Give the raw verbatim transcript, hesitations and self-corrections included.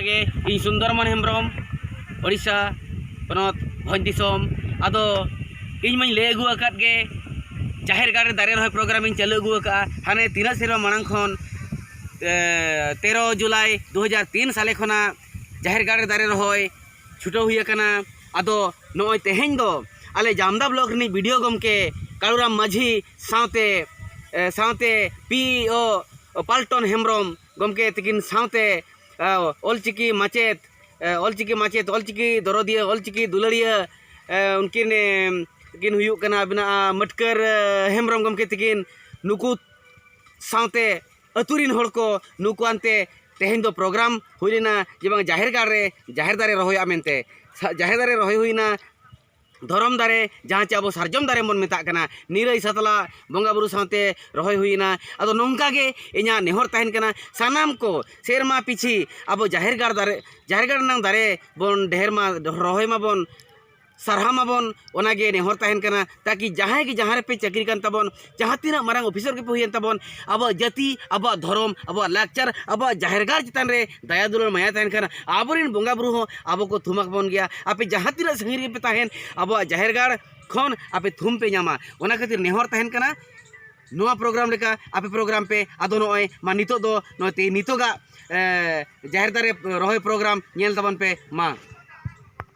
ᱜᱮ ᱤᱧ ᱥᱩᱱᱫᱚᱨᱢᱚᱱ ᱦᱮᱢᱵᱨᱚᱢ, ᱳᱰᱤᱥᱟ ᱯᱚᱱᱚᱛ, ᱵᱷᱚᱸᱡᱽ ᱫᱤᱥᱚᱢ᱾ ᱟᱫᱚ ᱤᱧ ᱢᱟᱧ ᱞᱟᱹᱭ ᱟᱹᱜᱩ ᱟᱠᱟᱫ ᱜᱮ, ᱡᱟᱦᱮᱨ ᱜᱟᱲ ᱨᱮ ᱫᱟᱨᱮ ᱨᱚᱦᱚᱭ ᱯᱨᱳᱜᱨᱟᱢ ᱤᱧ ᱪᱟᱹᱞᱩ ᱟᱹᱜᱩ ᱟᱠᱟᱫᱼᱟ ᱦᱟᱱᱮ ᱛᱤᱱᱟᱹᱜ ᱥᱮᱨᱢᱟ ᱢᱟᱲᱟᱝ ᱠᱷᱚᱱ᱾ ᱮ, ᱛᱮᱨᱚ ᱡᱩᱞᱟᱭ ᱫᱩ ᱦᱟᱡᱟᱨ ᱛᱤᱱ ᱥᱟᱞᱮ ᱠᱷᱚᱱᱟᱜ ᱡᱟᱦᱮᱨ ᱜᱟᱲ ᱨᱮ ᱫᱟᱨᱮ ᱨᱚᱦᱚᱭ ᱪᱷᱩᱴᱟᱹᱣ ᱦᱩᱭ ᱟᱠᱟᱱᱟ᱾ ᱟᱫᱚ ᱱᱚᱜᱼᱚᱭ ᱛᱮᱦᱮᱧ ᱫᱚ ᱟᱞᱮ ᱡᱟᱢᱫᱟ ᱵᱞᱚᱠ ᱨᱤᱱᱤᱡ ᱵᱤ ᱰᱤ ᱳ ᱜᱚᱢᱠᱮ ᱠᱟᱞᱩᱨᱟᱢ ᱢᱟᱹᱡᱷᱤ ᱥᱟᱶᱛᱮ, ᱮ, ᱥᱟᱶᱛᱮ ᱯᱤ ᱤ ᱳ ᱯᱟᱞᱴᱚᱱ ᱦᱮᱢᱵᱨᱚᱢ ᱜᱚᱢᱠᱮ ᱛᱤᱠᱤᱱ ᱥᱟᱶᱛᱮ, ᱮ, ᱚᱞᱪᱤᱠᱤ ᱢᱟᱪᱮᱫ, ᱮ, ᱚᱞᱪᱤᱠᱤ ᱢᱟᱪᱮᱫ, ᱚᱞᱪᱤᱠᱤ ᱫᱚᱨᱚᱫᱤᱭᱟᱹ, ᱚᱞᱪᱤᱠᱤ ᱫᱩᱞᱟᱹᱲᱤᱭᱟᱹ, ᱮ, ᱩᱱᱠᱤᱱ, ᱮ, ᱠᱤᱱ ᱦᱩᱭᱩᱜ ᱠᱟᱱᱟ ᱟᱵᱤᱱᱟᱜ, ᱮ, ᱢᱟᱹᱴᱠᱟᱹᱨ, ᱮ, ᱦᱮᱢᱵᱨᱚᱢ ᱜᱚᱢᱠᱮ ᱛᱤᱠᱤᱱ᱾ ᱱᱩᱠᱩ ᱥᱟᱶᱛᱮ ᱟᱹᱛᱩ ᱨᱤᱱ ᱦᱚᱲ ᱠᱚ ᱱᱩᱠᱩ ᱟᱱᱛᱮ ᱛᱮᱦᱮᱧ ᱫᱚ ᱯᱨᱳᱜᱨᱟᱢ ᱦᱩᱭ ᱞᱮᱱᱟ ᱡᱮ ᱵᱟᱝ ᱡᱟᱦᱮᱨ ᱜᱟᱲ ᱨᱮ ᱡᱟᱦᱮᱨ ᱫᱟᱨᱮ ᱨᱚᱦᱚᱭᱚᱜᱼᱟ ᱢᱮᱱᱛᱮ᱾ ᱥᱟ-, ᱡᱟᱦᱮᱨ ᱫᱟᱨᱮ ᱨᱚᱦᱚᱭ ᱦᱩᱭᱱᱟ, ᱫᱷᱚᱨᱚᱢ ᱫᱟᱨᱮ, ᱡᱟᱦᱟᱸ ᱪᱮ ᱟᱵᱚ ᱥᱟᱨᱡᱚᱢ ᱫᱟᱨᱮ ᱵᱚᱱ ᱢᱮᱛᱟᱜ ᱠᱟᱱᱟ, ᱱᱤᱨᱟᱹᱭ ᱥᱟᱛᱞᱟ ᱵᱚᱸᱜᱟ ᱵᱩᱨᱩ ᱥᱟᱶᱛᱮ ᱨᱚᱦᱚᱭ ᱦᱩᱭᱱᱟ᱾ ᱟᱫᱚ ᱱᱚᱝᱠᱟ ᱜᱮ ᱤᱧᱟᱹᱜ ᱱᱮᱦᱚᱨ ᱛᱟᱦᱮᱱ ᱠᱟᱱᱟ, ᱥᱟᱱᱟᱢ ᱠᱚ ᱥᱮᱨᱢᱟ ᱯᱤᱪᱷᱤ ᱟᱵᱚ ᱡᱟᱦᱮᱨ ᱜᱟᱲ ᱫᱟᱨᱮ, ᱡᱟᱦᱮᱨ ᱜᱟᱲ ᱨᱮᱱᱟᱜ ᱫᱟᱨᱮ ᱵᱚᱱ ᱰᱷᱮᱨ ᱢᱟ, ᱨᱚᱦᱚᱭ ᱢᱟᱵᱚᱱ, ᱥᱟᱨᱦᱟᱣ ᱢᱟᱵᱚᱱ, ᱚᱱᱟᱜᱮ ᱱᱮᱦᱚᱨ ᱛᱟᱦᱮᱱ ᱠᱟᱱᱟ, ᱛᱟᱠᱤ ᱡᱟᱦᱟᱸᱭ ᱜᱮ ᱡᱟᱦᱟᱸ ᱨᱮᱯᱮ ᱪᱟᱹᱠᱨᱤ ᱠᱟᱱ ᱛᱟᱵᱚᱱ, ᱡᱟᱦᱟᱸ ᱛᱤᱱᱟᱹᱜ ᱢᱟᱨᱟᱝ ᱚᱯᱷᱤᱥᱟᱨ ᱜᱮᱯᱮ ᱦᱩᱭᱮᱱ ᱛᱟᱵᱚᱱ, ᱟᱵᱚᱣᱟᱜ ᱡᱟᱹᱛᱤ, ᱟᱵᱚᱣᱟᱜ ᱫᱷᱚᱨᱚᱢ, ᱟᱵᱚᱣᱟᱜ ᱞᱟᱠᱪᱟᱨ, ᱟᱵᱚᱣᱟᱜ ᱡᱟᱦᱮᱨ ᱜᱟᱲ ᱪᱮᱛᱟᱱ ᱨᱮ ᱫᱟᱭᱟ ᱫᱩᱞᱟᱹᱲ ᱢᱟᱭᱟ ᱛᱟᱦᱮᱱ ᱠᱷᱟᱱ ᱟᱵᱚᱨᱮᱱ ᱵᱚᱸᱜᱟ ᱵᱩᱨᱩ ᱦᱚᱸ ᱟᱵᱚ ᱠᱚ ᱛᱷᱩᱢᱟᱠ ᱵᱚᱱ ᱜᱮᱭᱟ᱾ ᱟᱯᱮ ᱡᱟᱦᱟᱸ ᱛᱤᱱᱟᱹᱜ ᱥᱟᱺᱜᱤᱧ ᱨᱮᱜᱮ ᱯᱮ ᱛᱟᱦᱮᱱ, ᱟᱵᱚᱣᱟᱜ ᱡᱟᱦᱮᱨ ᱜᱟᱲ ᱠᱷᱚᱱ ᱟᱯᱮ ᱛᱷᱩᱢ ᱯᱮ ᱧᱟᱢᱟ᱾ ᱚᱱᱟ ᱠᱷᱟᱹᱛᱤᱨ ᱱᱮᱦᱚᱨ ᱛᱟᱦᱮᱱ ᱠᱟᱱᱟ, ᱱᱚᱣᱟ ᱯᱨᱳᱜᱨᱟᱢ ᱞᱮᱠᱟ ᱟᱯᱮ ᱯᱨᱳᱜᱨᱟᱢ ᱯᱮ᱾ ᱟᱫᱚ ᱱᱚᱜᱼᱚᱭ ᱢᱟ ᱱᱤᱛᱚᱜ ᱫᱚ ᱱᱚᱜᱼᱚᱭ ᱛᱮ ᱱᱤᱛᱚᱜᱟᱜ, ᱮ, ᱡᱟᱦᱮᱨ ᱫᱟᱨᱮ ᱨᱚᱦᱚᱭ ᱯᱨᱳᱜᱨᱟᱢ ᱧᱮᱞ ᱛᱟᱵᱚᱱ ᱯᱮ ᱢᱟ᱾